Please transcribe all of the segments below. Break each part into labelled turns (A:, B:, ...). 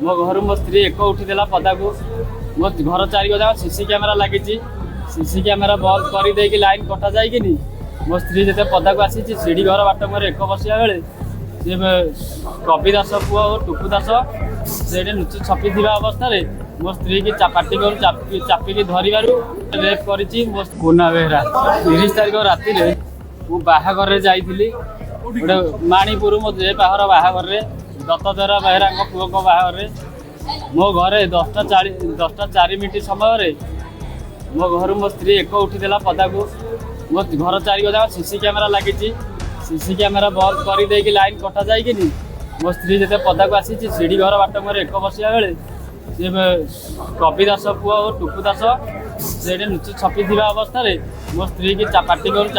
A: ମୋ ଘରୁ ମୋ ସ୍ତ୍ରୀ ଏକ ଉଠିଦେଲା ପଦାକୁ। ମୋ ଘର ଚାରିକର ଯାକ ସିସି କ୍ୟାମେରା ଲାଗିଛି। ସିସି କ୍ୟାମେରା ବନ୍ଦ କରିଦେଇକି ଲାଇନ୍ କଟା ଯାଇକିନି ମୋ ସ୍ତ୍ରୀ ଯେତେ ପଦାକୁ ଆସିଛି, ସିଢ଼ି ଘର ବାଟ ମୋର ଏକ ବସିବା ବେଳେ ସେ କବି ଦାସ ପୁଅ ଓ ଟୁକୁ ଦାସ ସେଇଠି ଲୁଚି ଛପିଥିବା ଅବସ୍ଥାରେ ମୋ ସ୍ତ୍ରୀକି ପାଟି କରୁ ଚାପିକି ଧରିବାରୁ ରେପ୍ କରିଛି। ମୋ କୁନା ବେହେରା। 30 ତାରିଖ ରାତିରେ ମୁଁ ବାହାଘରରେ ଯାଇଥିଲି ଗୋଟେ ମାଣିପୁର, ମୋ ଜେଜେବାହର ବାହାଘରରେ, ଦତ୍ତାଧର ବେହେରାଙ୍କ ପୁଅଙ୍କ ବାହାଘରରେ। ମୋ ଘରେ 10ଟା 4, 10ଟା 4 ମିନିଟ୍ ସମୟରେ ମୋ ଘରୁ ମୋ ସ୍ତ୍ରୀ ଏକ ଉଠିଦେଲା ପଦାକୁ। ମୋ ଘର ଚାରିକର ଯାକ ସିସି କ୍ୟାମେରା ଲାଗିଛି। ସିସି କ୍ୟାମେରା ବନ୍ଦ କରିଦେଇକି ଲାଇନ୍ କଟା ଯାଇକିନି ମୋ ସ୍ତ୍ରୀ ଯେତେ ପଦାକୁ ଆସିଛି, ସିଢ଼ି ଘର ବାଟ ମୋର ଏକ ବସିବା ବେଳେ ସେ କବି ଦାସ ପୁଅ ଓ ଟୁକୁ ଦାସ ସେଇଠି ଲୁଚି ଛପିଥିବା ଅବସ୍ଥାରେ ମୋ ସ୍ତ୍ରୀକି ପାଟି କରୁ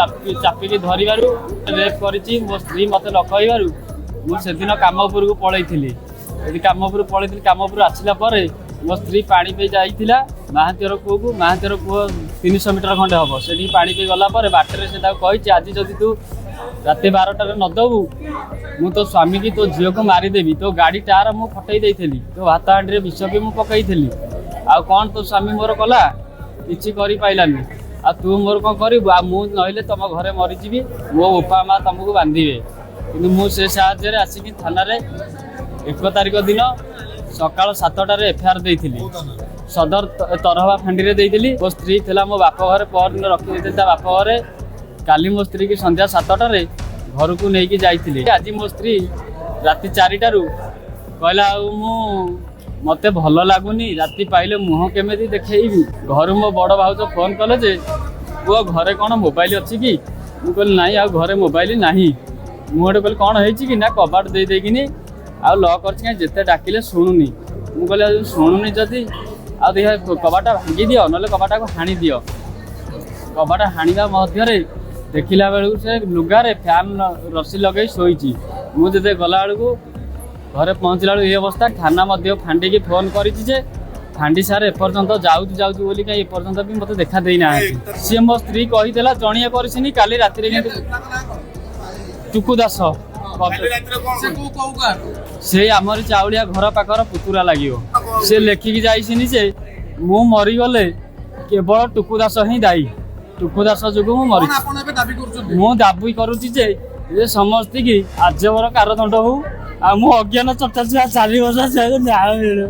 A: ଚାପିକି ଧରିବାରୁ ରେପ୍ କରିଛି। ମୋ ସ୍ତ୍ରୀ ମୋତେ ନ କହିବାରୁ ମୁଁ ସେଦିନ କାମ ଉପରକୁ ପଳେଇଥିଲି। ସେଠି କାମ ଉପରକୁ ପଳେଇଥିଲି। କାମ ଉପରୁ ଆସିଲା ପରେ ମୋ ସ୍ତ୍ରୀ ପାଣି ପିଇ ଯାଇଥିଲା ମହାନ୍ତିର କୂଅକୁ। ମହାନ୍ତିର କୂଅ 300 ମିଟର ଖଣ୍ଡେ ହେବ। ସେଠିକି ପାଣି ପିଇ ଗଲା ପରେ ବାଟରେ ସେ ତାକୁ କହିଛି, ଆଜି ଯଦି ତୁ ରାତି 12ଟାରେ ନ ଦେବୁ, ମୁଁ ତୋ ସ୍ୱାମୀକି ତୋ ଝିଅକୁ ମାରିଦେବି। ତୋ ଗାଡ଼ି ଟାୟାର ମୁଁ ଫଟେଇ ଦେଇଥିଲି, ତୋ ଭାତ ହାଣ୍ଡିରେ ବିଷ ବି ମୁଁ ପକେଇଥିଲି। ଆଉ କ'ଣ ତୋ ସ୍ୱାମୀ ମୋର କଲା? କିଛି କରିପାରିଲାନି। ଆଉ ତୁ ମୋର କ'ଣ କରିବୁ? ଆଉ ମୁଁ ନହେଲେ ତମ ଘରେ ମରିଯିବି, ମୋ ବୋପା ମା ତମକୁ ବାନ୍ଧିବେ। କିନ୍ତୁ ମୁଁ ସେ ସାହାଯ୍ୟରେ ଆସିକି ଥାନାରେ 1 ତାରିଖ ଦିନ ସକାଳ 7ଟାରେ ଏଫଆଇଆର ଦେଇଥିଲି। ସଦର ତରହବା ଫାଣ୍ଡିରେ ଦେଇଥିଲି। ମୋ ସ୍ତ୍ରୀ ଥିଲା ମୋ ବାପ ଘରେ, ପରଦିନ ରଖିଦେଇଥିଲି ତା ବାପ ଘରେ। କାଲି ମୋ ସ୍ତ୍ରୀକି ସନ୍ଧ୍ୟା 7ଟାରେ ଘରକୁ ନେଇକି ଯାଇଥିଲି। ଆଜି ମୋ ସ୍ତ୍ରୀ ରାତି 4ଟାରୁ କହିଲା, ଆଉ ମୁଁ ମୋତେ ଭଲ ଲାଗୁନି, ରାତି ପାଇଲେ ମୁହଁ କେମିତି ଦେଖେଇବି? ଘରୁ ମୋ ବଡ଼ ଭାଉଜ ଫୋନ୍ କଲେ ଯେ, ପୁଅ ଘରେ କ'ଣ ମୋବାଇଲ ଅଛି କି? ମୁଁ କହିଲି, ନାଇଁ, ଆଉ ଘରେ ମୋବାଇଲ ନାହିଁ। ମୁଁ ଗୋଟେ କହିଲି, କ'ଣ ହେଇଛି କି? ନା, କବାଟ ଦେଇ ଦେଇକିନି ଆଉ ଲକ୍ କରିଛି, କାହିଁ ଯେତେ ଡାକିଲେ ଶୁଣୁନି। ମୁଁ କହିଲି, ଆଉ ଶୁଣୁନି ଯଦି, ଆଉ ଦେଖିବା କବାଟଟା ଭାଙ୍ଗି ଦିଅ, ନହେଲେ କବାଟଟାକୁ ହାଣି ଦିଅ। କବାଟ ହାଣିବା ମଧ୍ୟରେ ଦେଖିଲା ବେଳକୁ ସେ ଲୁଗାରେ ଫ୍ୟାନ୍ ରସି ଲଗେଇ ଶୋଇଛି। ମୁଁ ଯେତେ ଗଲା ବେଳକୁ, ଘରେ ପହଞ୍ଚିଲା ବେଳକୁ ଏ ଅବସ୍ଥା। ଥାନା ମଧ୍ୟ ଫାଣ୍ଡିକି ଫୋନ୍ କରିଛି ଯେ ଫାଣ୍ଡି ସାର୍ ଏପର୍ଯ୍ୟନ୍ତ ଯାଉଛୁ ଯାଉଛୁ ବୋଲି କାହିଁ ଏପର୍ଯ୍ୟନ୍ତ ବି ମୋତେ ଦେଖା ଦେଇନାହାନ୍ତି। ସିଏ ମୋ ସ୍ତ୍ରୀ କହିଦେଲା, ଜଣିଆ କରିସିନି କାଲି ରାତିରେ। କିନ୍ତୁ ଟୁକୁ ଦାସ ସେ ଆମରି ଚାଉଳିଆ ଘର ପାଖର ପୁତୁରା ଲାଗିବ। ସେ ଲେଖିକି ଯାଇସିନି ଯେ ମୁଁ ମରିଗଲେ କେବଳ ଟୁକୁ ଦାସ ହିଁ ଦାୟୀ, ଟୁକୁ ଦାସ ଯୋଗୁଁ ମୁଁ ମରିଛି।
B: ଆପଣ ଏବେ ଦାବି କରୁଛନ୍ତି?
A: ମୁଁ ଦାବି କରୁଛି ଯେ ଏ ସମସ୍ତିକି ଆଜୀବନ କାରାଦଣ୍ଡ ହଉ। ଆଉ ମୁଁ ଅଜ୍ଞାନ ଚଟା ଛୁଆ 4 ବର୍ଷ ନ୍ୟାୟ ମିଳୁ।